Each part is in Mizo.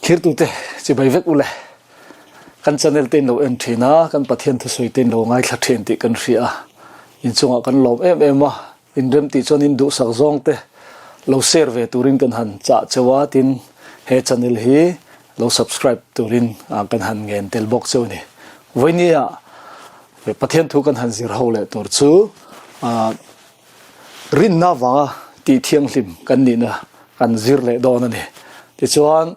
Thirtute chibai vek ule. Kan channel te in lo en thin a, kan Pathian thusawi te in lo ngaithla thin tih kan hria a. Inchungah kan lawm em em a, inrem tih chuan in duhsak zawng te lo share ve turin kan han chah cheu a, tin he channel hi lo subscribe turin kan han ngen tel bawk cheu a ni. Vawinia Pathian thu kan han zir ho leh tur chu Rinna vanga tih thianghlim kan nihna kan zir leh dawn a ni. Tichuan,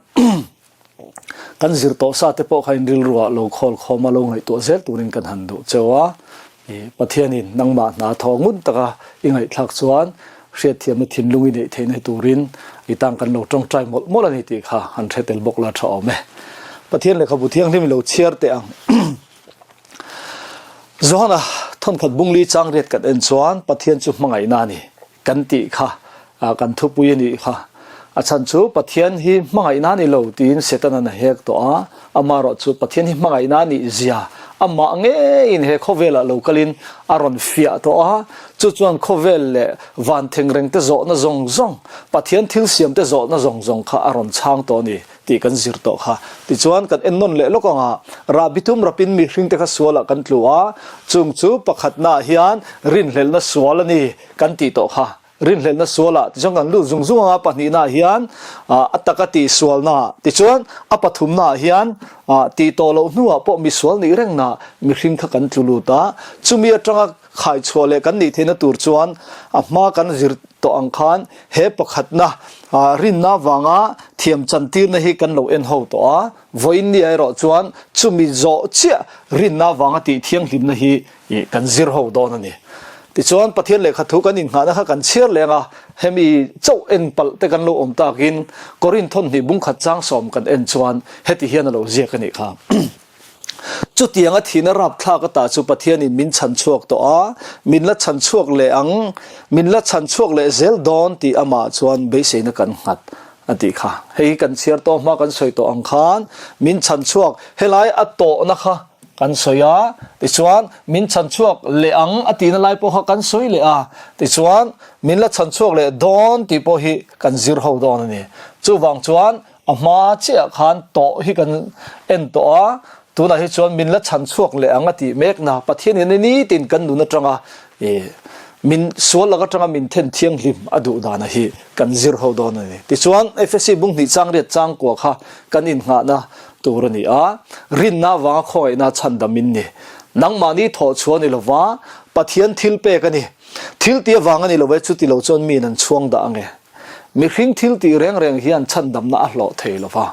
kan zir tawh sa te pawh kha in rilruah lo khawl khawm a, lo ngaihtuah zel turin kan han duh cheu a. Pathianin nangmah hna thaw ngun taka i ngaihthlak chuan hriatthiamna thinlung i neih theihna turin i tan kan lo tawngtai mawlh mawlh a ni tih kha han hre tel bawk la tha awm e. Pathian lehkhabu thianghlim i lo chhiar teh ang. Johana thawnkhat bungli chang riat kan en chuan Pathian chu hmangaihna a ni kan tih kha kan thupui a nih kha. A chhan chu Pathian hi hmangaihna a ni lo tiin Setanan a hek tawh a, amaherawh chu Pathian hi hmangaihna a nih zia amah ngeiin he khawvelah lo kalin a rawn fiah tawh a, chu chuan khawvel leh van thengreng te zawhna zawng zawng, Pathian thil siam te zawhna zawng zawng kha a rawn chhang tawh a ni. tih kan zir tawh kha. Tichuan, kan en nawn leh lawk ang a, rahbi tum rapin mihring te kha sualah kan tlu a, chung chu pakhatnaah hian rinhlelhna sual a ni kan tih tawh kha. Rinhlelhna sualah tichuan kan lut zung zung ang a, pahnihnaah hian a taka tih sualnaah, tichuan a pathumnaah hian tih tawh loh hnuah pawh misual nih rengnaah mihring kha kan tlu lut a, chumi atanga Khaichhuah leh kan nih theihna tur chuan a hma kan zir tawh ang khan he pakhatna rinna vanga thiam chantirna hi kan lo en ho tawh a, vawiin ni erawh chuan chumi zawh chiah rinna vanga tih thianghlimna hi kan zir ho dawn a ni. Tichuan Pathian lehkha thu kan innghahna kha kan chhiar leng a, hemi chauh en palh te kan lo awm takin Korinth thawmhnih bungkhat chang sawm kan en chuan heti hian a lo ziak a nih kha. Chutianga thihna rapthlak ata chu Pathianin min chhan chhuak tawh a, min la chhan chhuak leh ang, min la chhan chhuak leh zel dawn tih amah chuan beiseina kan nghat a tih kha. Hei hi kan chhiar tawh hma kan sawi tawh ang khan min chhan chhuak, helai a tawhna kha kan sawi a, tichuan min chhan chhuak leh ang a tihna lai pawh kha kan sawi leh a, tichuan min la chhan chhuak leh dawn tih pawh hi kan zir ho dawn a ni. Chuvang chuan A hma chiah khan tawh hi kan en tawh a, tunah hi chuan min la chhan chhuak leh ang a tih mekna Pathianin a nitin kan nun atanga min sual lak atanga min then thianghlim a duh dana hi kan zir ho dawn a ni. Tichuan Efesi bung hnih chang riat chang kua kha kan innghahna tur a ni a, rinna avanga khawngaihna chhandam in ni. Nangmahni thawh chhuah a ni lova, Pathian thil pek a ni. Thil tih avang a ni lo e, chuti lo chuan miin an chhuang dah ang e. Mihring thil tih reng reng hian chhandamna a hlawh thei lo va.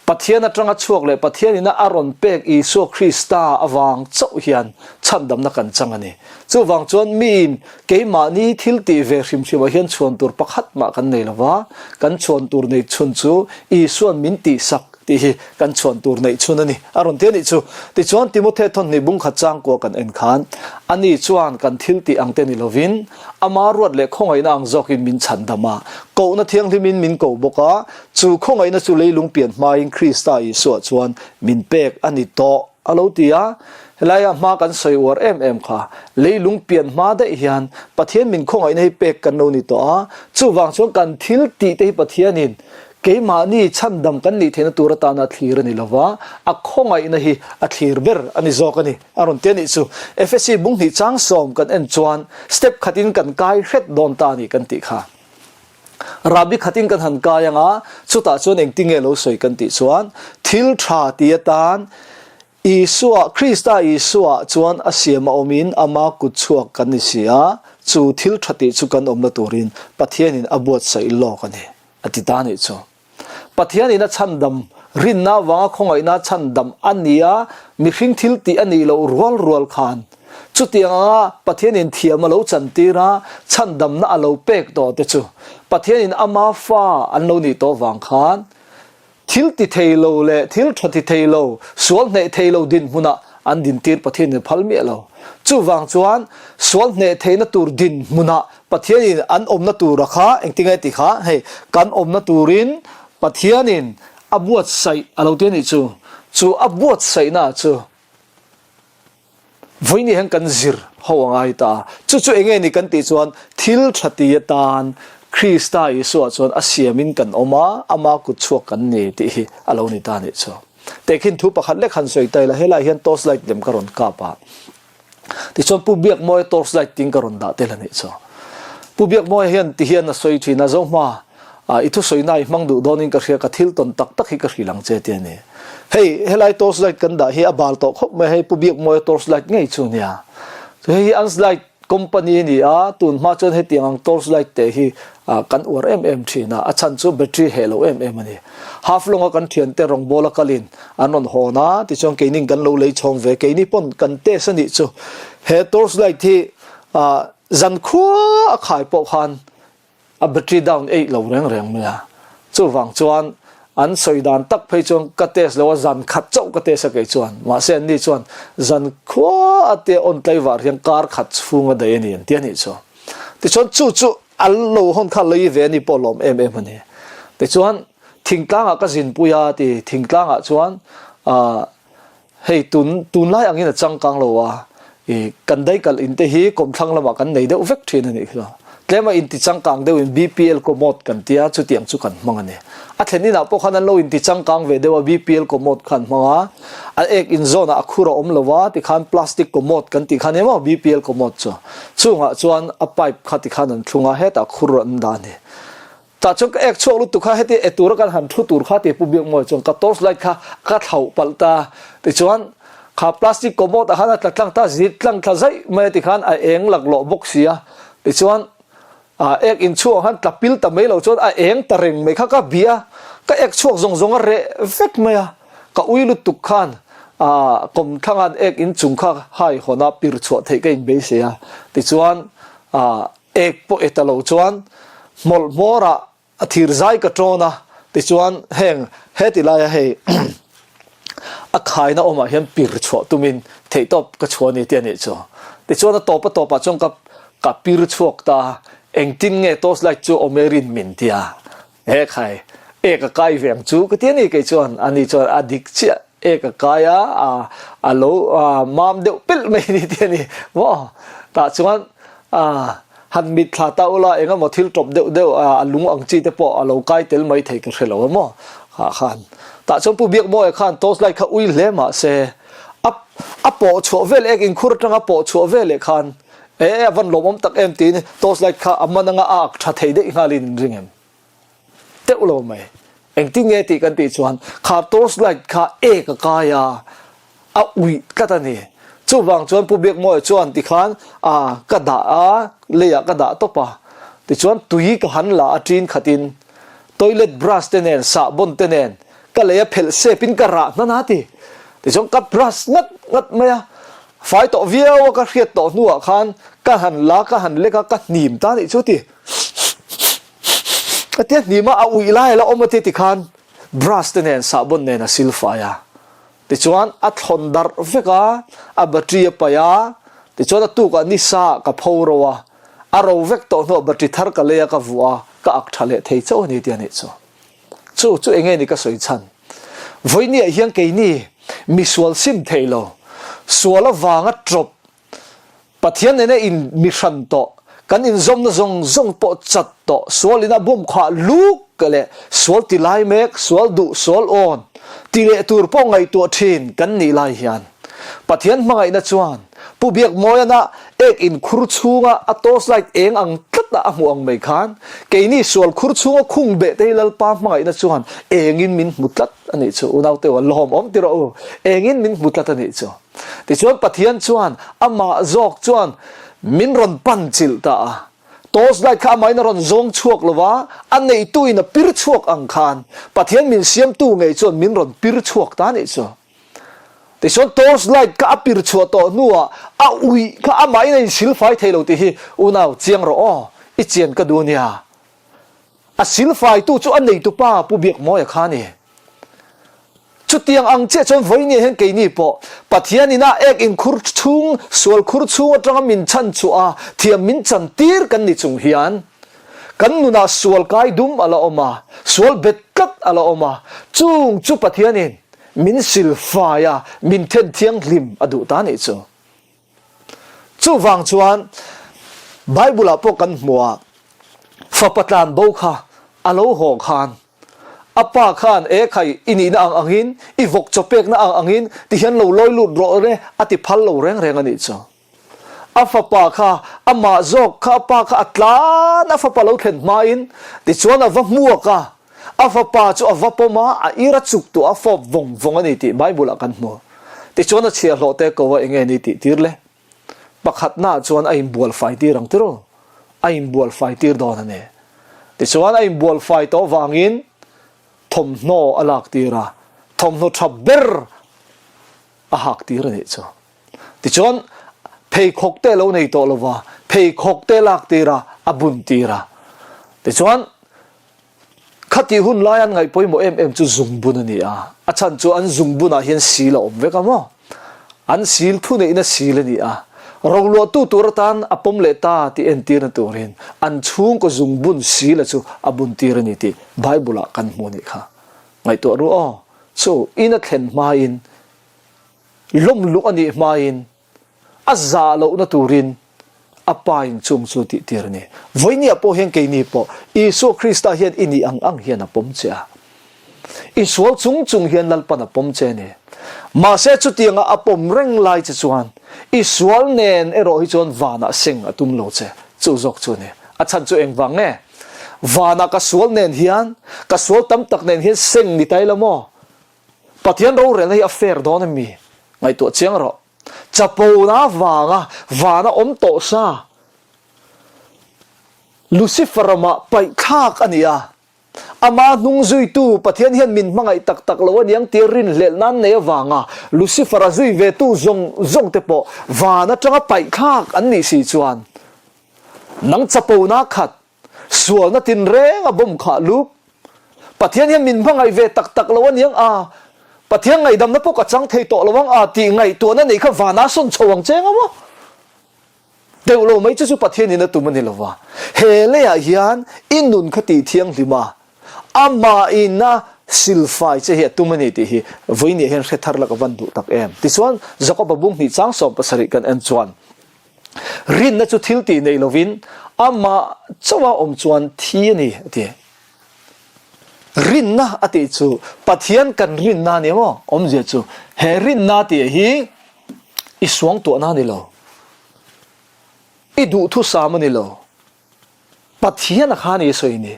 Pathian atanga chhuak leh Pathian ina a rawn pek Isua Krista avang chauh hian chhandamna kan chang a ni. Chuvang chuan miin keimahni thil tih ve hrim hrimah hian chhuan tur pakhat mah kan nei lo va, kan chhuan tur neih chhun chu Isua'n min tihsak tih hi kan chhuan tur neih chhun a ni, a rawn ti a nih chu. Tichuan Timothe thawnhnih bungkhat changkua kan en khan, ani chuan kan thil tih ang te ni lovin, Ama ruat leh khawngaihna ang zawkin min chhandam a, kohna thianghlimin min ko bawk a, chu khawngaihna chu leilung pian hmain Krista Isua chuan min pek a ni tawh, a lo ti a. Helaia hma kan sawi uar em em kha, leilung pian hma daih hian Pathian min khawngaihna hi pek kan lo ni tawh a, chuvang chuan kan thil tih te hi Pathianin Keimahni chhandam kan nih theihna tur atana thlir a ni lo va, a khawngaihna hi a thlir ber a ni zawk a ni, a rawn ti a nih chu. Efesi bunghnih chang sawm kan en chuan step khatin kan kai hret dawn ta a ni kan tih kha. Rahbi khatin kan han kai ang a, chutah chuan engtinge lo sawi kan tih chuan thil tha ti atan Isua, Krista Isua chuan a siam a awmin ama kut chhuak kan ni si a, chu thil tha tih chu kan awmna turin Pathianin a buatsaih lawk a ni, a ti ta nih chu. Pathianin a chhandam, rinna avanga khawngaihna chhandam a ni a, mihring thil tih a nih loh rual rual khan chutiang anga Pathianin thiam a lo chantir a, chhandamna a lo pek tawh te chu Pathianin ama fa an lo nih tawh vang khan Thil ti thei lo leh thil tha ti thei lo, sual hneh thei lo dinhmunah an dintir Pathianin a phal miah lo. Chuvang chuan sual hneh theihna tur dinhmunah Pathianin an awmna tura kha engtinge ti kha hei kan awmna turin Pathianin a buatsaih a lo ti a nih chu. Chu a buatsaihna chu Vawiin hian kan zir ho a ngai ta. Chu chu enge ni kan tih chuan thil tha ti atan. Krista Isua chuan a siamin kan awm a, ama kut chhuak kan ni tih hi a lo ni ta a nih chu. Tehkhin thu pakhat lek han sawi ta ila, helaiah hian torchlight lem ka rawn kap a. Tichuan Pu Biakmawia torchlight ting ka rawn dah tel a nih chu. Pu Biakmawia hian ti hian a sawi thin a, Zohma, i thusawi na i hmang duh dawnin ka hria, ka thil tawn tak tak hi ka hrilh ang che ti a ni. Hei, helai torchlight kan dah hi a bal tawh khawp mai, hei Pu Biakmawia torchlight ngei chu a nia. Hei hi an slide Company a ni a, tun hma chuan hetiang ang torch light te hi kan uar em em thin a, a chhan chu battery heh lo em em a ni. Half-long a kan thiante rawngbawla kalin an rawn hawn a, tichuan keinin kan lo lei chhawm ve, keini pawn kan test a nih chu. He torch light hi zankhua a khai pawh khan A battery down eih lo reng reng mai a, chuvang chuan an sawi dan tak phei chuan ka test lo a, zan khat chauh ka test a kei chuan, mahse an ni chuan zan khua a te on tlaivar hian kar khat chhung a daih a ni an ti a nih chu. Tichuan chu chu a lo hawn kha lei ve a ni pawh lawm em em a ni. Tichuan thingtlangah ka zinpui a ti, thingtlangah chuan ah Hei tun tunlai angin a changkang lo a, i kan daikal in te hi kawmthlang lamah kan nei deuh vek thin a nih khi. Tlema inti changkang deuh in BPL commode kan tia chutiang chu kan hmang a ni. A thlen inah pawh khan an lo inti changkang ve deuh a BPL commode kha an hmang a, a ek in zawnah a khur a awm lo a tikhan plastic commode kan tih kha nia maw BPL commode chu. Chungah chuan a pipe kha tikhan an thlung a hetah khur an dah a ni. Tah chuan ka ek chhuak lutuk kha heti e tura kan han thu tur kha ti Pu Biakmawia chuan ka torch light kha ka thlauh palh ta. Tichuan kha plastic commode ah khan a tla tlang ta zit tlang thla zaih mai a tikhan a eng laklawh bawk si a. Tichuan ek inchhuak khan tla pil ta mai lo chuan a eng ta reng mai kha ka bia ka ek chhuak zawng zawng a reh vek mai a. Ka ui lutuk khan kawmthlangan ek inchung kha hai hawn a pir chhuah theih ka inbeisei a. Tichuan Ek pawh e ta lo chuan hmawlh hmawrah a thir zai ka tawn a, tichuan heng heti laia hei a khaina awmah hian pir chhuah tumin theihtawp ka chhuah a ni tih a nih chu. Tichuan a tawp a tawpah chuan ka ka pir chhuak ta a, engtin nge torch light chu awm e rin min ti a, he khai ek a kai ve ang chu ka ti a ni kei chuan, ani chuan a dik chiah ek a kai a, a lo mam deuh pilh mai a ni tih a ni maw. Tah chuan han mit thla ta ula eng emaw thil tawp deuh deuh a lung ang chi te pawh a lo kai tel mai thei ka hre lo a maw ah khan. Tah chuan Pu Biakmawia khan torch light kha ui hle mah se a a pawh chhuah vel ek inkhur atanga pawh chhuah veleh khan e a van lawmawm tak em tiin torch light kha a man anga a ak tha thei daih nghalin in ring em. Teuh lo mai. Engtin nge tih kan tih chuan kha torch light kha ek a kai a, a uih tlat a ni. Chuvang chuan Pu Biakmawia chuan tikhan a ka dah a, leiah ka dah tawp a. Tichuan tui ka han la a ṭin khatin toilet brush te nen, sahbawn te nen ka lei a phelh sepin ka rah hnan a ti. Tichuan ka brush ngat ngat mai a, fai tawh viau a ka hriat tawh hnuah khan ka han la ka han lek a, ka hnim ta nih chu ti. A tia hnima a uih lai a la awm a ti tikhan brush te nen sahbawn nen a sil fai a. Tichuan a thlawn darh vek a, a battery a paih a, tichuan a tukah ni sa ah ka pho ro a, a ro vek tawh hnuah battery thar ka lei a ka vuah a, ka ak tha leh thei chauh a ni ti a nih chu. Chu chu enge ni ka sawi chhan. Vawinia hian keini misual sim thei lo, sual avanga tawp Pathian nena in mi hran tawh, kan inzawmna zawng zawng pawh chat tawh, sual in a bum khah luk leh sual ti lai mek, sual duh, sual awn ti leh tur pawh ngaihtuah thin kan nih lai hian Pathian hmangaihna chuan Pu Biakmawiana ek in khur chhunga a torch light eng ang tlat a a hmuh ang mai khan keini sual khur chhunga khung beh te hi Lalpa hmangaihna chuan engin min hmu tlat a nih chu. Unaute u a lawmawm ti rawh u, engin min hmu tlat a nih chu. Tichuan Pathian chuan amah zawk chuan min rawn pan chilh ta a. Torch light kha amahin a rawn zawng chhuak lo va, a neihtuin a pir chhuak ang khan Pathian min siamtu ngei chuan min rawn pir chhuak ta nih chu. Tichuan torch light kha a pir chhuah tawh hnuah a uih kha amahin a insilfai thei lo tih hi unau chiang rawh aw, i chian ka duh nia. A silfaitu chu a neitupa Pu Biakmawia kha a ni. Chutiang ang chiah chuan vawinia hian keini pawh Pathian ina ek inkhur chhung, sual khur chhung atanga min chhan chhuah a, thiam min chan tir kan ni chung hian kan nunah sual kai dum a la awm a, sual bet tlat a la awm a, chung chu Pathianin min silfai a, min then thianghlim a duh ta nih chu. Chuvang chuan Bible-ah pawh kan hmu a. Fapa tlan bo kha a lo haw khan a pa khan e khai i nihna ang angin, i vawk chaw pekna ang angin ti hian lo lawi lut rawh re a ti phal lo reng reng a nih chu. A fapa kha amah zawk kha a pa kha a tlan a fapa lo thlen hmain tichuan a va hmuak a, a fapa chu a va pawm a, a ir a chuk tuah a fawp vawng vawng a ni tih Bible ah kan hmu. Tichuan a chhiahhlawh te ko a enge ni tih tir le? Pakhatnaah chuan a inbual fai tir ang tiraw? A inbual fai tir dawn a ni. Tichuan a inbual fai tawh vangin thawmhnaw a lak tir a, thawmhnaw tha ber a hak tir a nih chu. Tichuan pheikhawk te lo nei tawh lova, pheikhawk te lak tir a, a bun tir a. Tichuan Khatih hun lai an ngaih pawimawh em em chu zungbun a ni a, a chhan chu an zungbunah hian sil a awm vek a maw? An sil thuneihna sil a ni a, roluahtu tur atan a pawm leh ta tih entirna turin an chhungkaw zungbun sila chu a buntir a ni tih Bible-ah kan hmu a nih kha. Ngaihtuah ru aw, chu in a thlen hmain, lawmluh a nih hmain, A zah lohna turin a Pa in chung chu tih tir a ni. Vawinia pawh hian keini pawh Isua Krista hian i nih ang ang hian a pawm che a. I sual chung chung hian Lalpan a pawm che a ni. Mahse chutianga a pawm reng lai che chuan i sual nen erawh hi chuan vanah seng a tum lo che. Chu zawk chu a ni. A chhan chu engvang nge? Vanah ka sual nen hian, ka sual tam tak nen hian seng ni ta ila maw? Pathian rorelna hi a fair dawn em mi? Ngaihtuah chiang rawh. Chapona vanga vana awm tawh sa Lucifer ramah paihthlak a ni a. Ama hnung zuitu Pathian hian min hmangaih tak tak lo a niang tia rinhlelh nan nei avanga Lucifer-a zui vetu zawng zawng te pawh van atanga paihthlak an nih si chuan nang chapona khat Sualna tinreng a bawm khah lup. Pathian hian min hmangaih ve tak tak lo a niang a, Pathian ngaihdamna pawh ka chang thei tawh lo ang a tih ngaihtuahna nei kha vana sawn chho ang cheng a maw? Deuh lo mai chu chu Pathianin a tum a ni lo va. He leiah hian i nun kha tih thianghlim a, amahin a silfai che hi a tum a ni tih hi vawinia hian hre thar la ka van duh tak em. Tichuan, Jakob-a bung hnih chang 70 kan en chuan, Rinna chu thil tih nei lovin amah chauha awm chuan thi a ni, a ti. Rinna a tih chu Pathian kan rinna a ni maw? Awmzia chu he rinna tih hi i suangtuahna a ni lo, i duhthusam a ni lo, Pathian-a kha a ni sawi ni.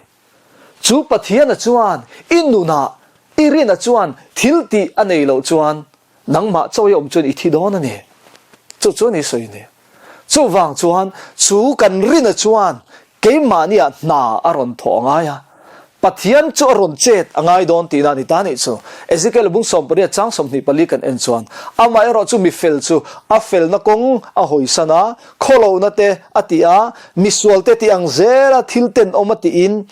Chu Pathian-a chuan i nunah i rinna chuan thil tih a nei loh chuan Nangmah chawi awm chuan i thi dawn a ni. Chu chu a ni sawi ni. Chuvang chuan chu kan rina chuan keimahniah hna a rawn thawh a ngai a, Pathian chu a rawn chet a ngai dawn tihna a ni ta nih chu. Ezekiel bung 18 chang 24 kan en chuan, Amaherawh chu mi fel chu a felna kawng a hawisan a, khawlohna te a ti a, misualte tih ang zela thil tenawm a tiin,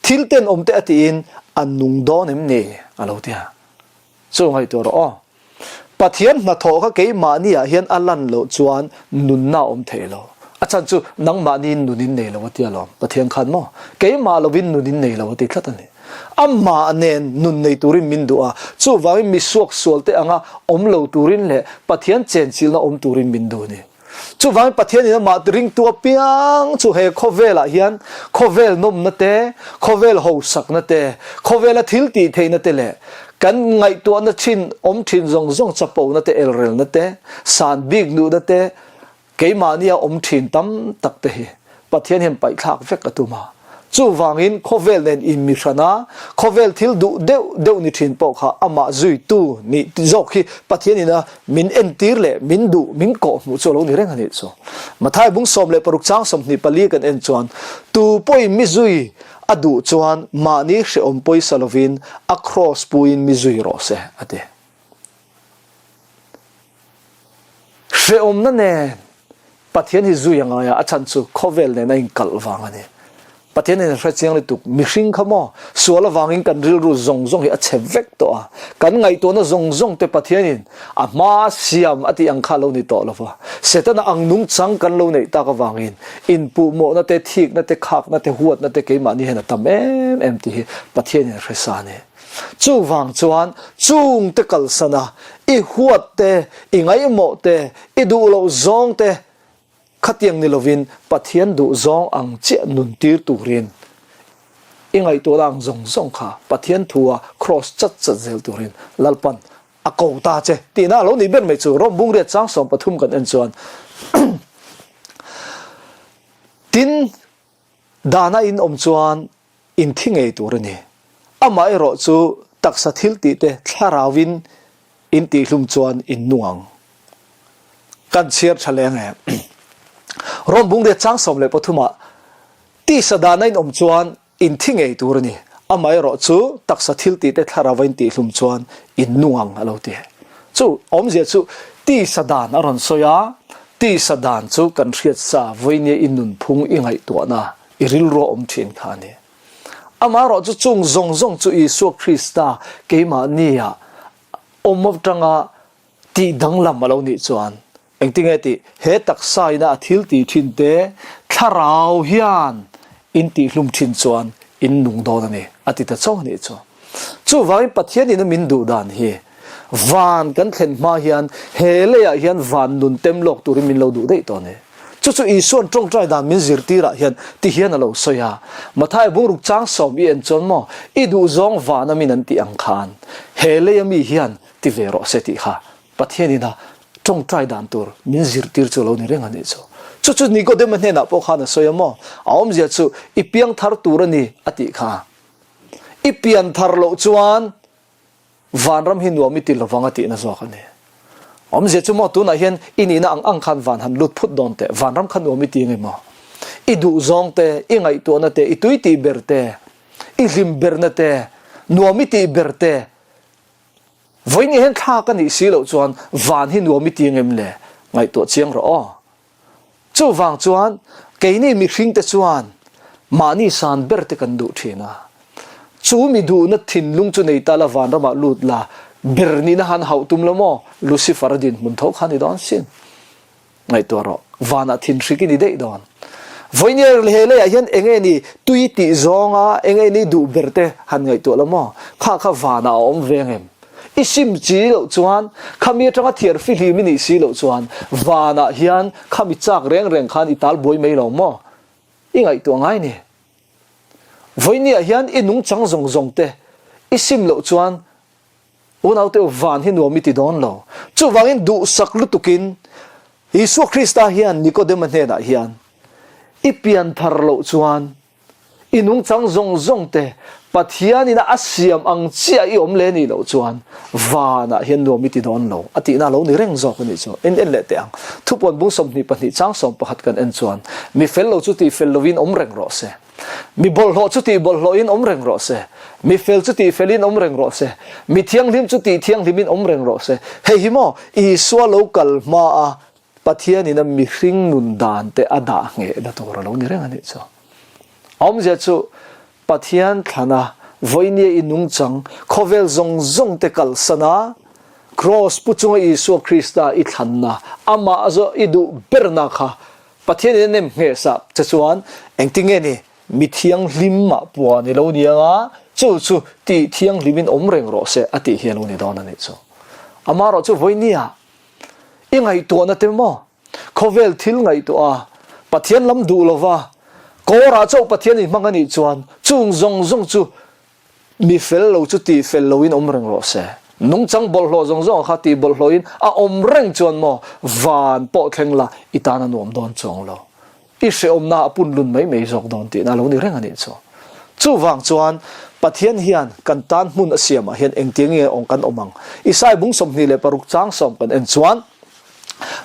thil tenawm te a tiin a nung dawn em ni? a lo ti a. Chu ngaihtuah rawh aw. Pathian hnathawh kha keimahni ah hian a lan loh chuan nunna a awm thei lo. A chhan chu nangmahni in nun in nei lo a ti alawm. Pathian khan maw? Keimah lovin nun in nei lo a ti tlat a ni. Amah nen nun nei turin min duh a, chuvangin mi suaksual te anga awm lo turin leh Pathian chenchilhna awm turin min duh a ni. Chuvangin Pathianin amah ringtu apiang chu he khawvelah hian khawvel nawmna te, khawvel hausakna te, khawvela thil tih theihna te leh kan ngaihtuahna thin awm thin zawng zawng chapona te, elrelna te, san bik nuhna te, keimahnia awm thin tam tak te hi Pathian hian paihthlak vek a tum a. Chuvangin khawvel nen inmihran a, khawvel thil duh deuh deuh ni thin pawh kha amah zuitu nih zawk hi Pathianin a min entir leh min duh, min kawhhmuh chu a lo ni reng a nih chu. Mathai bung 16 chang 24 kan en chuan, Tu pawhin mi zui a duh chuan mahni hrehawm pawisa lovin a kraws puiin mi zui rawh se, a ti. Hrehawmna nen Pathian hi zui a ngai a, a chhan chu khawvel nen a inkalh vang a ni. Pathian hian a hre chiang lutuk, mihring kha maw, sual avangin kan rilru zawng zawng hi a chhe vek tawh a, kan ngaihtuahna zawng zawng te Pathianin a hma siam a tih ang kha a lo ni tawh lo va, Setana ang nungchang kan lo neih tak avangin inpuhmawhna te, thikna te, khakna te, huatna te keimahni hian a tam em em tih hi Pathianin a hre sa a ni. Chuvang chuan chungte kalsan a, i huat te, i ngaihmawh te, i duh loh zawng te. Khatiang ni lovin Pathian duhzawng ang chiah nuntir turin i ngaihtuahna ang zawng zawng kha Pathian thua cross chat chat zel turin Lalpan a ko ta che tihna a lo nih ber mai chu Rom bungriat chang 13 kan en chuan tin dana in awm chuan in thi ngei tur a ni. Amaherawh chu taksa thil tih te thlarauin in tihhlum chuan in nung ang. Kan chhiar tha leng e. Rom bungriat chang 13 ah tisa dana in awm chuan in thi ngei tur a ni. Amaherawh chu taksa thil tih te thlarauva in tihhlum chuan in nung ang a lo ti. Chu awmzia chu tisa dan a rawn sawi a, tisa dan chu kan hriat sa vawinia i nunphung i ngaihtuahna i rilru a awm thin kha a ni. Amaherawh chu chung zawng zawng chu Isua Krista keimahnia awm atanga tih danglam a lo nih chuan engtinge tih he taksa ina a thil tih thin te thlarau hian in tihhlum thin chuan in nung dawn a ni a ti ta chauh a nih chu. Chuvangin Pathian ina min duh dan hi van kan thlen hma hian he leiah hian van nun tem lawk turin min lo duh daih tawh a ni. Chu chu Isua'n tawngtai dan min zirtirah hian ti hian a lo sawi a, Mathai bungruk chang sawm i en chuan maw i duhzawng van a min an tih ang khan he leia mi hian ti ve rawh se tih kha Pathian ina tawngtai dan tur min zirtir chu a lo ni reng a nih chu. Chu chu Nikodema hnenah pawh khan a sawi a maw, a awmzia chu i piangthar tur a ni a tih kha. I pianthar loh chuan vanram hi nuam i ti lovang a tihna zawk a ni. Awmzia chu maw tunah hian i nihna ang ang khan van han lut phut dawn teh, vanram kha nuam i ti nge maw? I duhzawng te, i ngaihtuahna te, i tui tih ber te, i hlim berna te, nuam i tih ber te, vawiin hian thlak a nih si loh chuan van hi nuam i ti ngem le? Ngaihtuah chiang rawh aw. Chuvang chuan keini mihringte chuan mahni san ber te kan duh thin a. Chu mi duhna thinlung chu nei ta la vanramah lut la, ber nihna han hauh tum lo maw? Lucifer a dinhmun tho kha ni dawn sin. Ngaihtuah rawh, vanah thinhrik i ni daih dawn. Vawinia he leiah hian enge ni tui tih zawnga enge ni duh ber te han ngaihtuah lo maw? Kha kha vanah a awm veng em? I sim chi loh chuan, khami atanga thiar fihlim i nih si loh chuan, vanah hian khami chak reng reng khan i tal buai mai lo maw? I ngaihtuah ngai ni. Vawinia hian i nungchang zawng zawng te i sim loh chuan unaute u van hi nuam i ti dawn lo. Chuvangin duhsak lutukin Isua Krista hian Nikodema hnenah hian i pianthar loh chuan I nungchang zawng zawng te Pathianin a siam ang chiah i awm leh nih loh chuan vanah hian nuam i ti dawn lo a tihna a lo ni reng zawk a nih chu. En en leh teh ang. Thupuan bung 22 chang 11 kan en chuan mi fel lo chu tih fel lovin awm reng rawh se. Mi bawlhhlawh chu tih bawlhhlawhin awm reng rawh se. Mi fel chu tih felin awm reng rawh se. Mi thianghlim chu tih thianghlimin awm reng rawh se. Hei hi maw Isua lo kal hma a Pathianin a mihring nun dan te a dah nghehna tur a lo ni reng a nih chu. A awmzia chu Pathian thlana vawinia i nungchang khawvel zawng zawng te kalsan a, Kraws pu chunga Isua Krista i thlanna, amah zawh i duh berna kha Pathianin a nem ngheh sah che chuan engtinge ni mi thianghlim ah puan i lo ni anga chu chu tih thianghlimin awm reng rawh se a tih hi a lo ni dawn a nih chu. Amaherawh chu vawinia I ngaihtuahna te maw? Khawvel thil ngaihtuah a, Pathian lam duh lova, kawrah chauh Pathian in hmang a nih chuan chung zawng zawng chu mi fel lo chu tih fel loin awm reng rawh se. Nungchang bawlhhlawh zawng zawng kha tih bawlhhlawhin a awm reng chuan maw van pawh thleng la i tan a nuam dawn chuang lo. I hrehawmna a pun lun mai mai zawk dawn tihna a lo ni reng a nih chu. Chuvang chuan Pathian hian kan tan hmun a siamah hian engtiang nge awng kan awm ang? Isai bung 26 chang sawm kan en chuan,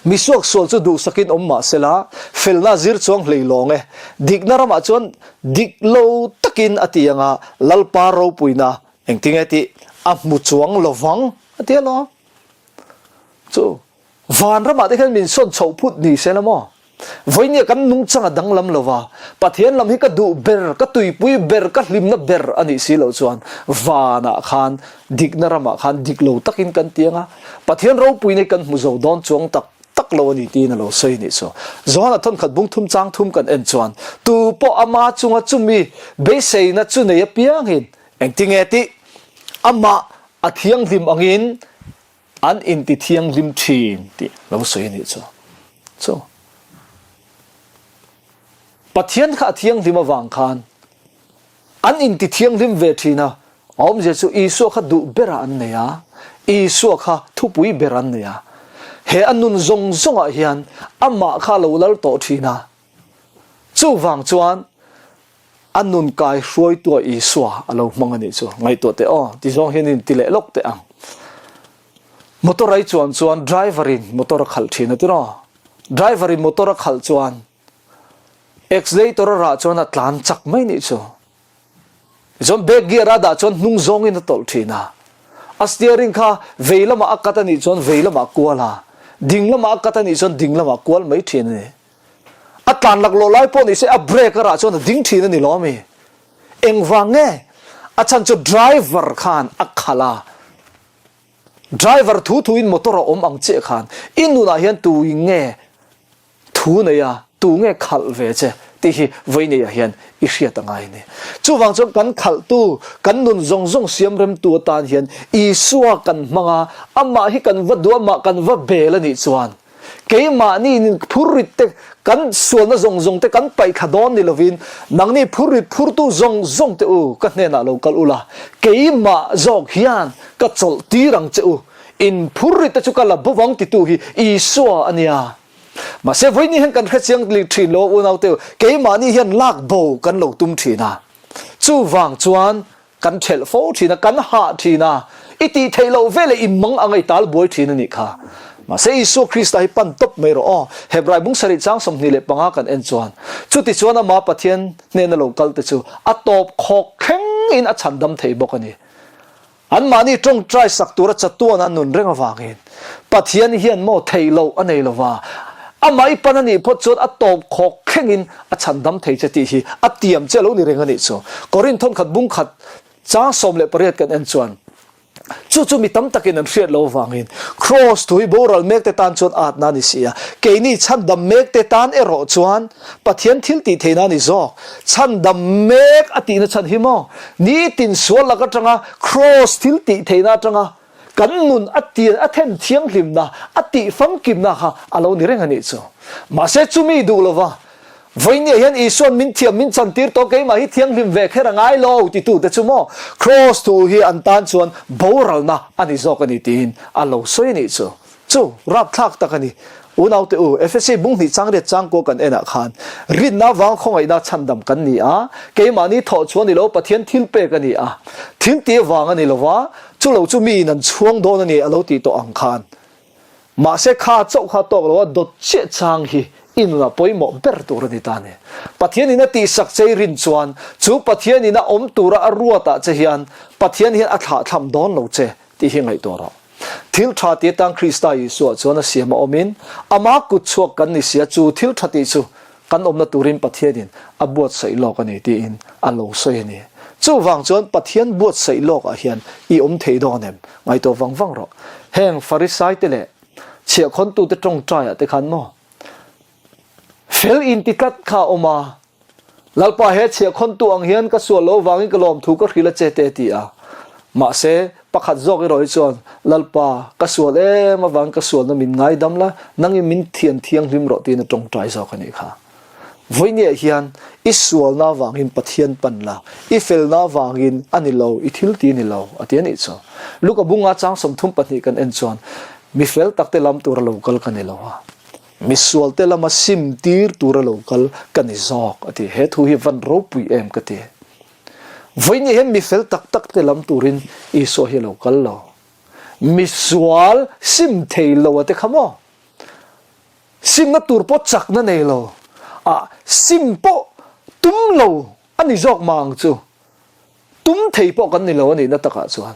Mi suaksual chu duhsakin awm mah sela, felna zir chuang hlei lawng e. Dikna ramah chuan dik lo takin a ti anga Lalpa ropuina engtinge tih a hmu chuang lovang a ti alawm. Chu Vanramah te khian min sawn chhoh phut ni se la maw? Vawinia kan nungchang a danglam lo va, Pathian lam hi ka duh ber, ka tuipui ber, ka hlimna ber a nih si loh chuan vanah khan dikna ramah khan dik lo takin kan ti ang a, Pathian ropuina hi kan hmu zo dawn chuang tak tak lo a ni tiin a lo sawi a nih chu. Johana thawnkhat bung thum chang thum kan en chuan tu pawh ama chunga chumi beiseina chu nei apiangin engtinge tih amah a thianghlim angin An inti thianghlim thin tih lo sawi a nih chu. Chu. Pathian kha a thianghlim avang khan an inti thianghlim ve thin a, a awmzia chu Isua kha duh berah an nei a, Isua kha thupui ber an nei a. He a nun zawng zawngah hian amah kha a lo lal tawh thin a. Chuvang chuan a nun kai hruaitua Isua a lo hmang a nih chu. Ngaihtuah teh aw, ti zawng hian in ti leh lawk teh ang. Motor ai chuan chuan driver in motor a khalh thin a tiraw? Driver in motor a khalh chuan accelerator a rah chuan a tlan chak mai nih chu. Tichuan back gear a dah chuan hnung zawngin a tawlh thin a. A steering kha vei lamah a cut a nih chuan vei lamah a kual a, ding lamah a cut a nih chuan ding lamah a kual mai thin a ni. A tlan laklawh lai pawh ni se a brake a rah chuan a ding thin a ni lo ami? Engvang nge? A chhan chu driver khan a khalh a. Driver thu thuin motor a awm ang chiah khan i nunah hian tu in nge thu nei a, tu nge khalh ve che tih hi vawineia hian i hriat a ngai a ni. Chuvang chuan kan khalhtu, kan nun zawng zawng siam remtu atan hian Isua kan hmang a, amah hi kan va duh, amah kan va bel a nih chuan keimahni in phurrit te kan sualna zawng zawng te kan paih thla dawn ni lovin nangni phurrit phurtu zawng zawng te u ka hnenah lo kal ula keimah zawk hian ka chawlh tir ang che u in phurrit te chu ka la bawk ang titu hi Isua a nia. Mahse vawiin hian kan hrechiang thin lo unau te u keimahni hian lak bo kan lo tum thin a chuvang chuan Kan ṭhelh fo ṭhin a, kan hah ṭhin a, i tih theih loh veleh i mang anga i tal buai ṭhin a nih kha. Mahse Isua Krista hi pan tawp mai rawh aw. Hebrai bung sarih chang 25 kan en chuan, chutichuan amah Pathian hnena lo kal te chu a tawp khawk thlengin a chhandam thei bawk a ni. Anmahni ṭawngṭai sak tura chatuan a nun reng avangin Pathian hian maw theih loh a nei lova, amah i pan a nih phawt chuan a tawp khawk thlengin a chhandam thei che tih hi a tiam che lo ni reng a nih chu. Korinth thawnkhat bung khat chang 18 kan en chuan chu chu mi tam takin an hriat lo avangin Kraws thu hi boral mek te tan chuan atna a ni si a, keini chhandam mek te tan erawh chuan Pathian thil tih theihna a ni zawk. Chhandam mek a tihna chhan hi maw nitin sual lak atanga Kraws thil tih theihna atanga Kan nun a tian a then thianghlimna, a tih famkimna kha a lo ni reng a nih chu. Mahse chumi duh lova, Vawinia hian Isua'n min thiam min chantir tawh keimah hi thianghlim ve kher a ngai lo titute chu maw Kraws thu hi an tan chuan boralna a ni zawk a ni tiin a lo sawi a nih chu. Chu rapthlak tak a ni. Unaute u, Efesi bung hnih changriat changkua kan enah khan rinna vang khawngaihna chhandam kan ni a, keimahni thawh chu a ni lo, Pathian thil pek a ni a, thil tih vang a ni lo va, chu lo chu miin an chhuang dawn a ni a lo tih tawh ang khan. Mahse kha chauh kha tawk lo a, dawt chiah chang hi i nunah pawimawh ber tur a ni ta a ni. Pathianin a tihsak che i rin chuan chu Pathianin a awm tura a ruatah che hian Pathian hian a thlahthlam dawn lo che tih hi ngaihtuah rawh. Thil tha ti atang Krista Isua chuan a siam a awmin, ama kut chhuak kan ni sia chu thil tha tih chu kan awmna turin Pathianin a buatsaih lawk a ni tiin a lo sawi a ni. Chuvang chuan Pathian buatsaih lawkah hian i awm thei dawn em? Ngaihtuah vang vang rawh. Heng Farisaite leh chhiahkhawntute tawngtaiah te khan maw fel inti tlat kha a awm a, Lalpa he chhiahkhawntu ang hian ka sual lo vangin ka lawmthu ka hrilh a che te ti a. Mahse, pakhat zawk erawh hi chuan, Lalpa, ka sual em avangin ka sualna min ngaidam la, nangin min thian thianghlim rawh tiin a tawngtai zawk a nih kha. Vawinia hian i sualna avangin Pathian pan la, i felna avangin a ni lo, i thil ti a ni lo, a ti a nih chu. Luka bunga chang 32 kan en chuan, Mi fel takte lam tura lo kal ka ni lo a. Misualte lama sim tir tura lo kal ka ni zawk a ti. He thu hi van ropui em ka ti. Vawiin hian mi fel tak tak te lam turin Isua hi a lo kal lo. Misual sim thei lo a te kha maw? Simna tur pawh chakna nei lo a, sim pawh tum lo a ni zawk mah ang chu. Tum thei pawh kan ni lo a nihna takah chuan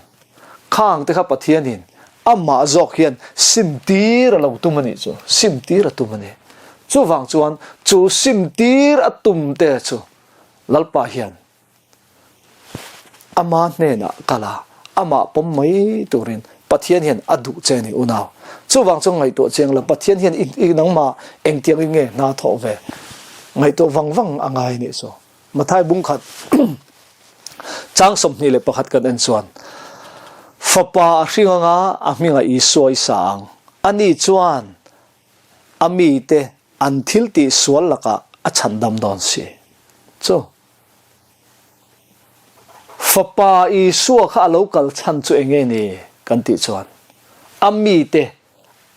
khang te kha Pathianin amah zawk hian sim tir a lo tum a nih chu, sim tir a tum a ni. Chuvang chuan chu sim tir a tum te chu Lalpa hian ama hnenah kal a, amah pawm mai turin Pathian hian a duh che a ni unau. Chuvang chuan ngaihtuah chiang la, Pathian hian i nangmah engtiangin nge hna thawh ve ngaihtuah vang vang a ngai a nih chu. Mathai bungkhat chang 21 kan en chuan fapa a hring anga a hmingah Isua i sa ang. Ani chuan a mite an thil tih sual lakah a chhandam dawn si. Chu Fapa Isua kha a lo kal chhan chu enge ni kan tih chuan a mite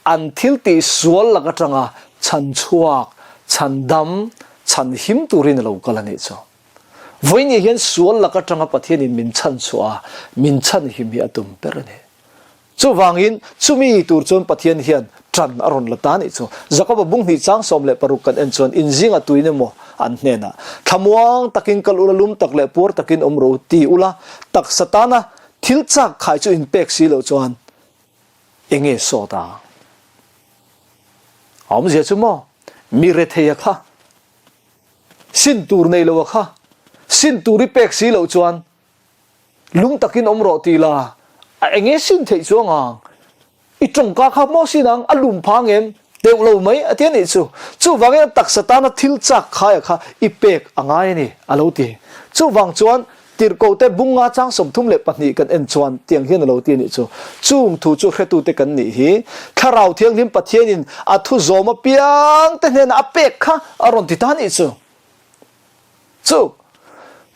an thil tih sual lak atanga chhan chhuak, chhandam, chhan him turin a lo kal a nih chu. Vawiin hian sual lak atanga Pathianin min chhan chhuah a, min chhan him hi a tum ber a ni. Chuvangin, chumi tur chuan Pathian hian ṭan a rawn la ta nih chu. Jakoba bung hnih chang 16 kan en chuan inzinga tuin emaw an hnenah, Thlamuang takin kal ula, lum tak leh puar takin awm rawh u ti ula, taksa tana thil chak khai chu inpek si loh chuan enge sawt ang? A awmzia chu maw, mi retheia kha, sin tur nei loa kha, sin tur i pek si loh chuan Lung takin awm rawh ti la, a enge sin theih chuang ang? I tawngka kha maw sin ang? A lum phang em? Deuh lo mai a ti a nih chu. Chuvangin a taksa tana thil chak khaia kha i pek a ngai a ni, a lo ti. Chuvang chuan Tirhkohte bunga chang 32 kan en chuan tiang hian a lo ti a nih chu. Chung thu chu hretute kan nih hi Thlarau Thianghlim Pathianin a thu zawm apiangte hnenah a pek kha a rawn ti ta a nih chu. Chu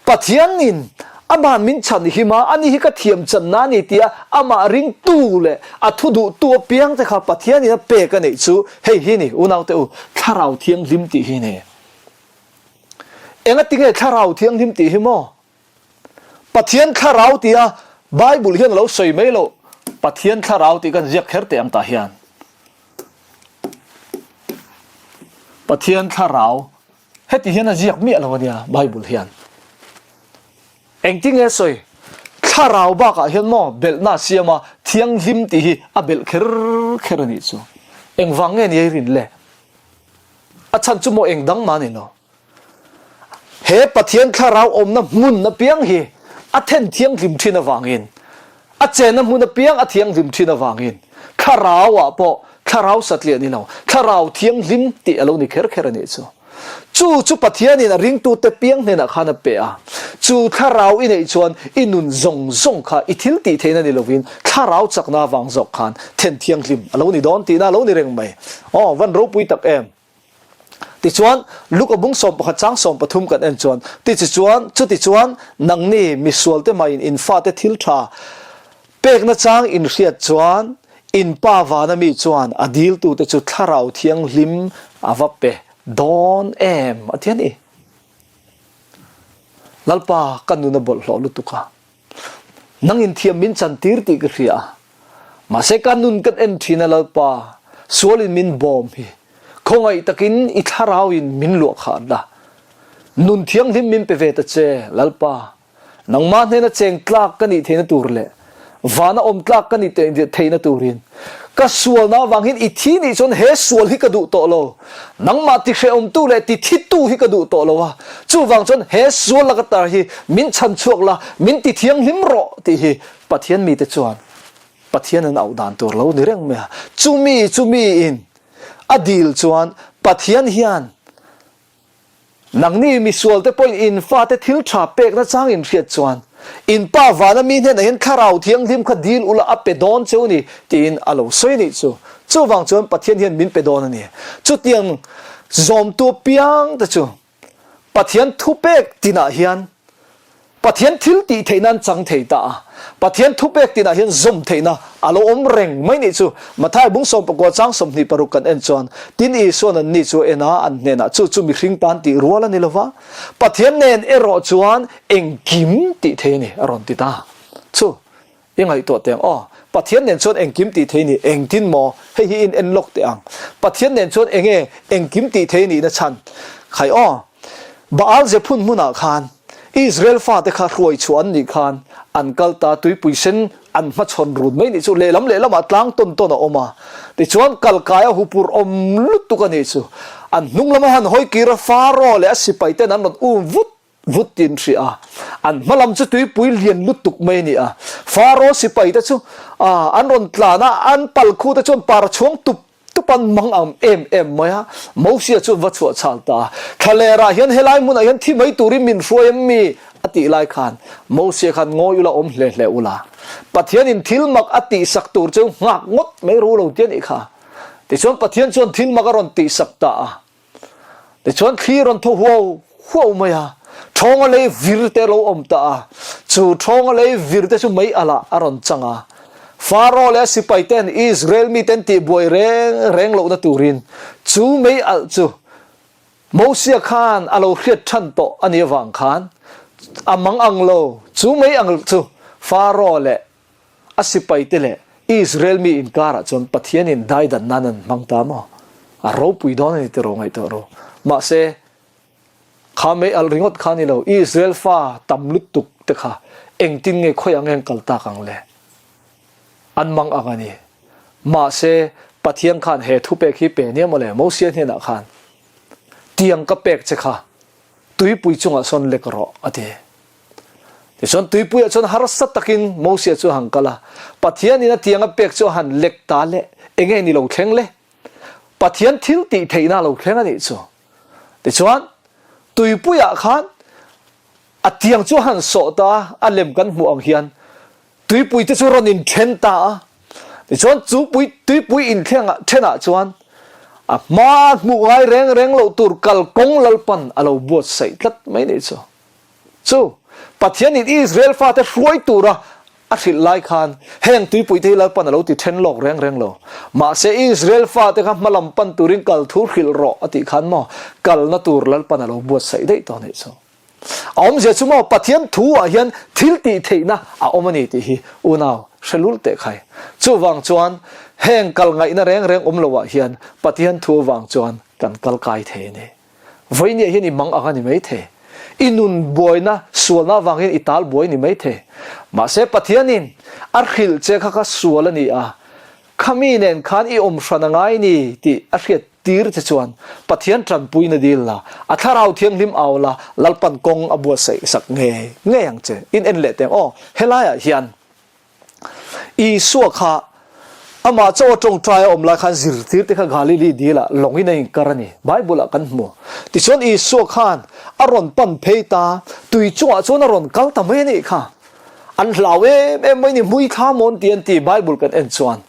Pathianin amah min chhan him a, ani hi ka thiam channa a ni tia amah ringtu leh a thu duhtu apiang te kha Pathianin a pek a neih chu hei hi ni unaute u, Thlarau Thianghlim tih hi ni. Engatinge Thlarau Thianghlim tih hi maw? Pathian Thlarau tia Bible hian a lo sawi mai loh, Pathian Thlarau tih kan ziak kher teh ang tah hian. Pathian Thlarau Heti hian a ziak miah lo a nia Bible hian. Engtinge sawi? Thlarau bakah hian maw belhna a siam a, thianghlim tih hi a belh kher kher a nih chu. Engvang nge ni ei rin le? A chhan chu maw eng dang mah a ni lo. He Pathian thlarau awmna hmun apiang hi a then thianghlim thin avangin, a chenna hmun apiang a thianghlim thin avangin thlarauah pawh thlarau satliah ni lo, thlarau thianghlim tih a lo ni kher kher a nih chu. Chu chu Pathianin a ringtute piang hnenah khan a pe a. Chu thlarau i neih chuan i nun zawng zawng kha i thil tih theihna ni lovin thlarau chakna avang zawk khan then thianghlim a lo ni dawn tihna a lo ni reng mai. Aw, van ropui tak em! Tichuan, Luka bung 11 chang 13 kan en chuan, Tichichuan, chutichuan, nangni misualte maiin in fate thil tha pekna chang in hriat chuan, in Pa vana mi chuan a diltute chu Thlarau Thianghlim a va pe dawn em? a ti a ni. Lalpa, ka nun a bawlhhlawh lutuk a. Nang in thiam min chantir tih ka hria a, mahse ka nun kan en thin a Lalpa, sual in min bawm hi, khawngaih takin i thlarau in min luah khah la, nun thianghlim min pe ve ta che Lalpa, nangmah hnena cheng tlak ka nih theihna tur leh vana awm tlak ka nih theihna turin ka sualna avang hian i thi nih chuan he sual hi ka duh tawh lo, Nangmah ti hrehawmtu leh ti thittu hi ka duh tawh lo a, chuvang chuan he sual laka tar hi min chhan chhuak la, min ti thianghlim rawh tih hi Pathian mite chuan Pathian an auh dan tur lo ni reng mai a. Chumi chumi in a dil chuan Pathian hian Nangni misualte pawhin in fate thil tha pekna chang in hriat chuan, in pa vana mi hnenah hian Thlarau Thianghlim kha dil ula a pe dawn cheu ni tiin a lo sawi nih chu. Chuvang chuan Pathian hian min pe dawn a ni. Chutiang zawmtu apiang te chu Pathian thupek tinah hian Pathian thil tih theihna an chang thei ta a, Pathian thupek tinah hian zawm theihna a lo awm reng mai nih chu. Matthai bung 19 chang 26 kan en chuan, Tin Isua'n anni chu a en a, an hnenah chu chu mihring tan tih rual a ni lo va, Pathian nen erawh chuan engkim tih thei a ni, a rawn ti ta. Chu. I ngaihtuah teh ang aw. Pathian nen chuan engkim tih thei ni, engtin maw? Hei hi in en lawk teh ang. Pathian nen chuan enge engkim tih thei nihna chhan? Khai aw. Baal Zephun hmunah khan Israel fate kha hruai chhuah an nih khan an kal ta, tuipui sen an hmachhawn run mai nih chu lehlam lehlamah tlang tawn tawn a awm a. Tichuan kalkai a hupur awm lutuk a nih chu. An hnung lama han hawi kir a Pharaoh leh a sipaiten an rawn um vut vut tiin hria a, an hma lam chu tuipui lian lutuk mai a ni a. Pharaoh sipaite chu an rawn tlan a, an pal khute chuan par chhuang tup tup an mang ang em em mai a. Mosia chuan va chhuah chhal ta a, Thlalerah hian helai hmunah hian thi mai turin min hruai em mi? a tih lai khan Mosia khan ngawi ula awm hle hle ula, Pathianin thil mak a tihsak tur chu nghak ngawt mai ru lo ti a nih kha. Tichuan Pathian chuan thil mak a rawn tihsak ta a. Tichuan thli rawn thaw huau huau mai a, ṭhawnga lei vir te lo awm ta a, chu ṭhawnga lei vir te chu mei alh ah a rawn chang a. Faro leh a sipai ten Israel miten tihbuai reng reng lohna turin chu mei alh chu Mosia khan a lo hriat ṭhan tawh a nih avang khan a mang ang lo, chu mei ang chu Faro leh a sipaite leh Israel mi inkarah chuan Pathianin daidan nan an hmang ta maw? A ropui dawn a ni tiraw ngaihtuah ru. Mahse, kha mei alh ringawt kha a ni lo, Israel fa tam lutuk te kha engtin nge khawiah nge an kal tak ang le? An mang ang a ni. Mahse, Pathian khan he thupek hi pe nia mawle, Mosia hnenah khan, Tiang ka pek che kha tuipui chungah sawn lek rawh, a ti. Tichuan tuipuiah chuan harsa takin Mosia chu a han kal a, Pathianin a tiang a pek chu a han lek ta le, enge ni lo thleng le? Pathian thil tih theihna a lo thleng a nih chu. Tichuan tuipuiah khan a tiang chu a han sawh ta a, a lem kan hmuh ang hian tuipui te chu rawn inthen ta a. Tichuan chu pui tuipui inthlengah thenah chuan a hma hmuh ngai reng reng loh tur kalkawng Lalpan a lo buatsaih tlat mai nih chu. Chu, Pathianin Israel fate hruai tura a hrilh lai khan heng tuipuite hi Lalpan a lo ti then lawk reng reng lo. Mahse Israel fate kha hmalam pan turin kal thu hrilh rawh a tih khan maw kalna tur Lalpan a lo buatsaih daih tawh a nih chu. A awmzia chu maw Pathian thu ah hian thil tih theihna a awm a ni tih hi unau hre lul teh khai. Chuvang chuan heng kal ngaihna reng reng awm lo ah hian Pathian thu avang chuan kan kal kai thei a ni. Vawinia hian i mang ang a ni maithei. I nun buaina sualna avangin i tal buai ni maithei. Mahse Pathianin a hrilh che kha kha sual a ni a, khami nen khan i awm hran a ngai ni tih a hriat tir che chuan Pathian tanpuina dil la, a thlarau thianghlim au la, Lalpan kawng a buatsaih sak ngei ngei ang che. In en leh teng aw, helaiah hian Isua kha amah chaw a tawngtai a awm lai khan zirtirte kha Galili dilah lawngin a inkar a ni. Bible-ah kan hmu. Tichuan Isua khan a rawn pan phei ta, tui chungah chuan a rawn kal ta mai a nih kha. An hlau em em mai ni, hmui thla mawn ti an ti Bible kan en chuan.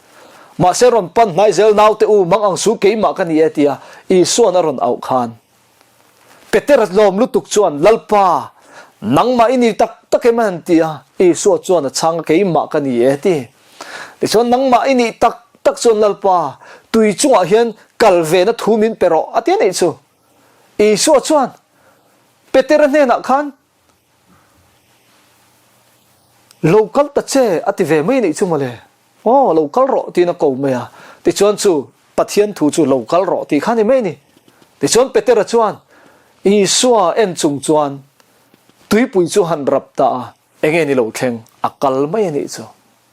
Mahse rawn pan hnai zel naute u mang ang su keimah ka ni e tia Isua'n a rawn auh khan. Petera lawm lutuk chuan, Lalpa, nangmah i ni tak tak em? a han ti a. Isua chuan a chhang a, Keimah ka ni e, a ti. Tichuan, Nangmah i nih tak tak chuan, Lalpa, tui chungah hian kal vena thu min pe rawh, a ti a nih chu. Isua chuan Petera hnenah khan, Lo kal ta che, a ti ve mai a nih chu mawle. Aw, lo kal rawh tiin a ko mai a. Tichuan chu Pathian thu chu lo kal rawh tih kha a ni mai a ni. Tichuan Petera chuan Isua en chung chuan tuipui chu han rap ta a, enge ni lo thleng a kal mai a nih chu.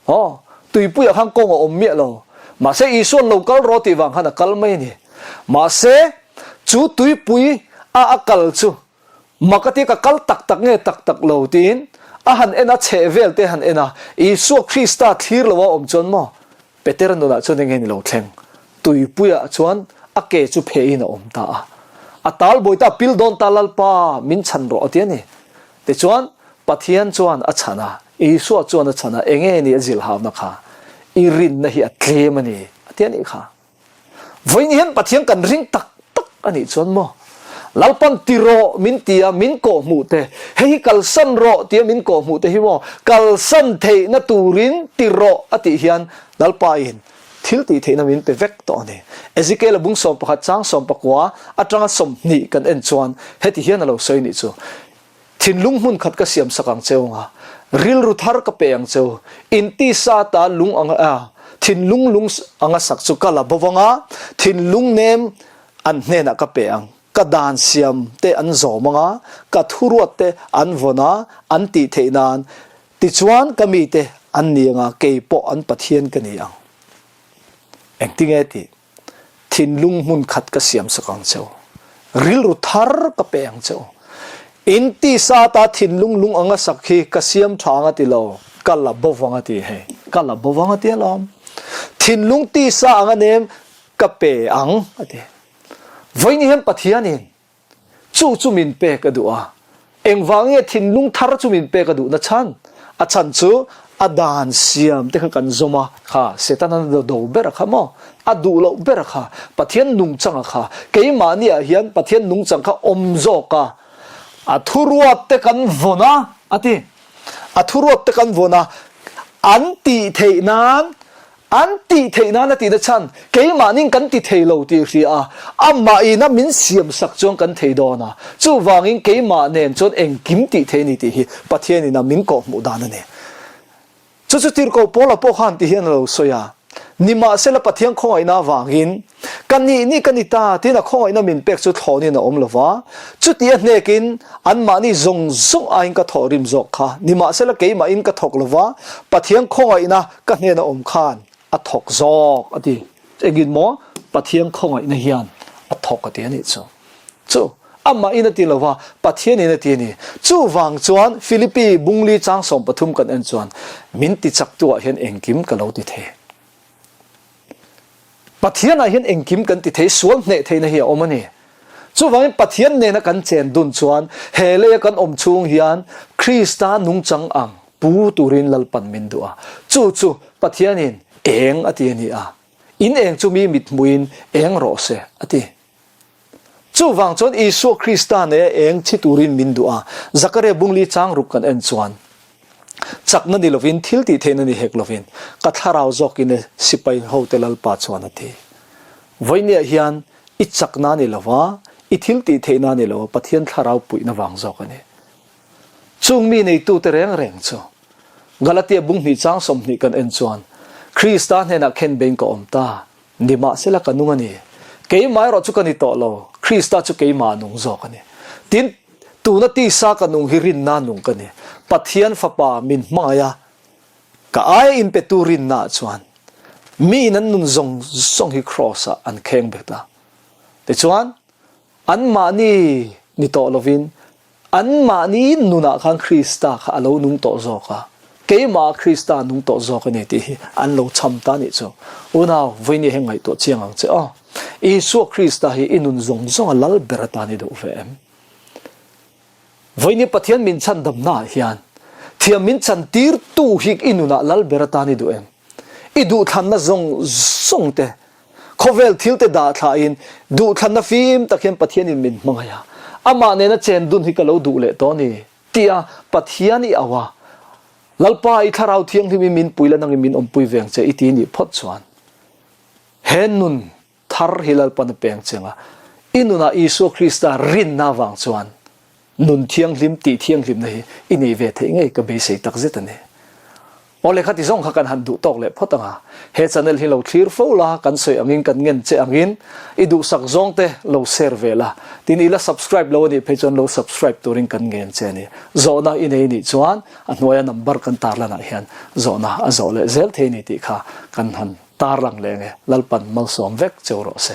Aw, tuipuiah khan kawng a awm miah lo. Mahse Isua'n lo kal rawh tih vang khan a kal mai a ni. Mahse chu tuipui a a kal chu Mak a ti ka kal tak tak nge tak tak lo tiin a han en a, chheh vel te han en a, Isua Krista thlir lo a awm chuan maw Petera nunah chuan enge ni lo thleng? Tuipuiah chuan a ke chu phehin a awm ta a, a tal bawi ta pil dawn ta Lalpa min chhan rawh a ti a ni. Tichuan Pathian chuan a chhan a, Isua chuan a chhan a, enge ni a zilhauna kha? I rinna hi a tlem a ni a ti a nih kha. Vawiin hian Pathian kan ring tak tak a nih chuan maw? Lalpan ti rawh min ti a, min kawh hmuh te, hei hi kalsan rawh tia min kawh hmuh te hi maw kalsan theihna turin ti rawh a tih hian Lalpa in thil tih theihna min pe vek tawh a ni. Ezekiel a bung 11 chang 19 atanga 20 kan en chuan heti hian a lo sawi nih chu. Thinlung hmun khat ka siam sak ang cheu nga, rilru thar ka pe ang cheu, in tisa ta lung ang a, thinlung lung anga sak chu ka la bo vang a, thinlung nem an hnenah ka pe ang, ka dan siam te an zawm ang a, ka thuruat te an vawn a, an tih theih nan, tichuan ka mite an ni ang a, kei pawh an Pathian ka ni ang. Engtinge tih? Thinlung hmun khat ka siam sak ang che u. Rilru thar ka pe ang che u. In tisa ata thinlung lung anga sak hi ka siam tha anga ti lo, ka la bo vang a ti hei, ka la bo vang a ti alawm. Thinlung tisa anga nem ka pe ang a ti. Vawiin hian Pathianin Chu chu min pek a duh a. Engvang nge thinlung thar chu min pek a duhna chhan? A chhan chu A dan siam te kha kan zawm a, kha Setana do do ber a kha maw? A duh loh ber a kha, Pathian nungchang a kha. Keimahni ah hian Pathian nungchang kha awm zawk a, a thuruat te kan vawn a, a ti. A thuruat te kan vawn a, an tih theih nan An tih theih nan a tihna chhan keimahnin kan ti thei lo tih hria a, amah ina min siam sak chuan kan thei dawn a, chuvangin keimah nen chuan engkim tih thei a ni tih hi Pathian ina min kawhhmuh dan a ni. Chu chu tirhkoh Paula pawh khan ti hian a lo sawi a, Nimahsela Pathian khawngaihna avangin ka nih nih ka ni ta tiin a khawngaihna min pek chu thlawnin a awm lo va, chuti a hnekin anmahni zawng zawng aiin ka thawh rim zawk kha, nimahsela keimahin ka thawk lo va, Pathian khawngaihna Ka hnena awm khan a thawk zawk a ti. Engin maw Pathian khawngaihna hian a thawk a ti a nih chu. Chu amahin a ti lo va, Pathianin a ti a ni. Chuvang chuan Philippi bungli chang 13 kan en chuan min ti chaktuah hian engkim ka lo ti thei. Pathianah hian engkim kan ti thei, sual hneh theihna hi a awm a ni. Chuvangin Pathian nena kan chen dun chuan he leia kan awm chhung hian Krista nungchang ang pu turin Lalpan min duh a. Chu chu Pathianin eng a ti a ni a, In eng chu mi mithmuhin eng rawh se a ti. Chuvang chuan Isua Krista neia eng thi turin min duh a, Zakaria bungli chang ruk kan en chuan, Chakna ni lovin, thil tih theihna ni hek lovin, ka thlarau zawkin e sipai hote Lalpa chuan a ti. Vawinia hian i chakna ni lova, i thil tih theihna ni lova Pathian thlarau puihna vang zawk a ni. Chung mi neitute reng reng chu Galatia bunghnih chang 20 kan en chuan, Krista hnenah khenbein ka awm ta, Nimahsela ka nung a ni. Keimah erawh chu ka ni tawh lo, Krista chu keimah nung zawk a ni. Tin, tuna tisa ka nung hi rinna nung ka ni. Pathian Fapa min hmangaih a, ka aia inpetu rinnaah chuan miin an nun zawng zawng hi Kraws-ah an kheng bet a. Tichuan, anmahni ni tawh lovin Anmahni nunah khan Krista kha a lo nung tawh zawk a, keimah Krista nung tawh zawk a ni tih hi an lo cham ta nih chu. Unau, vawinia hi ngaihtuah chiang ang che aw. Isua Krista hi i nun zawng zawng a lal ber atan i duh ve em? Vawinia Pathian min chhandamnaah hian thiam min chantirtu hi i nunah lal ber atan i duh em? I duhthlanna zawng zawng te Khawvel thilte dah thlahin duhthlanna fim tak hian Pathianin min hmangaih a, amah nena chen dun hi ka lo duh leh tawh a ni, tia Pathian i auh a, Lalpa i Thlarau Thianghlimin min pui la nangin min awmpui veng che i ti nih phawt chuan he nun thar hi Lalpan a peng cheng a, i nunah Isua Krista rinna avang chuan Nun thianghlim tih thianghlimna hi i nei ve theih ngei ka beisei tak zet a ni. Aw lehkha ti zawng kha kan han duh tawk leh phawt ang a, he channel hi lo thlir fo la, kan sawi angin kan ngen che angin i duhsak zawng te lo share ve la, tin i la subscribe lo a nih phei chuan lo subscribe turin kan ngen che a ni. Zawhna i nei nih chuan a hnuaia number kan tarlanah hian zawhna a zawh leh zel thei a ni tih kha kan han tarlang leh ang e, Lalpan malsawm vek cheu rawh se.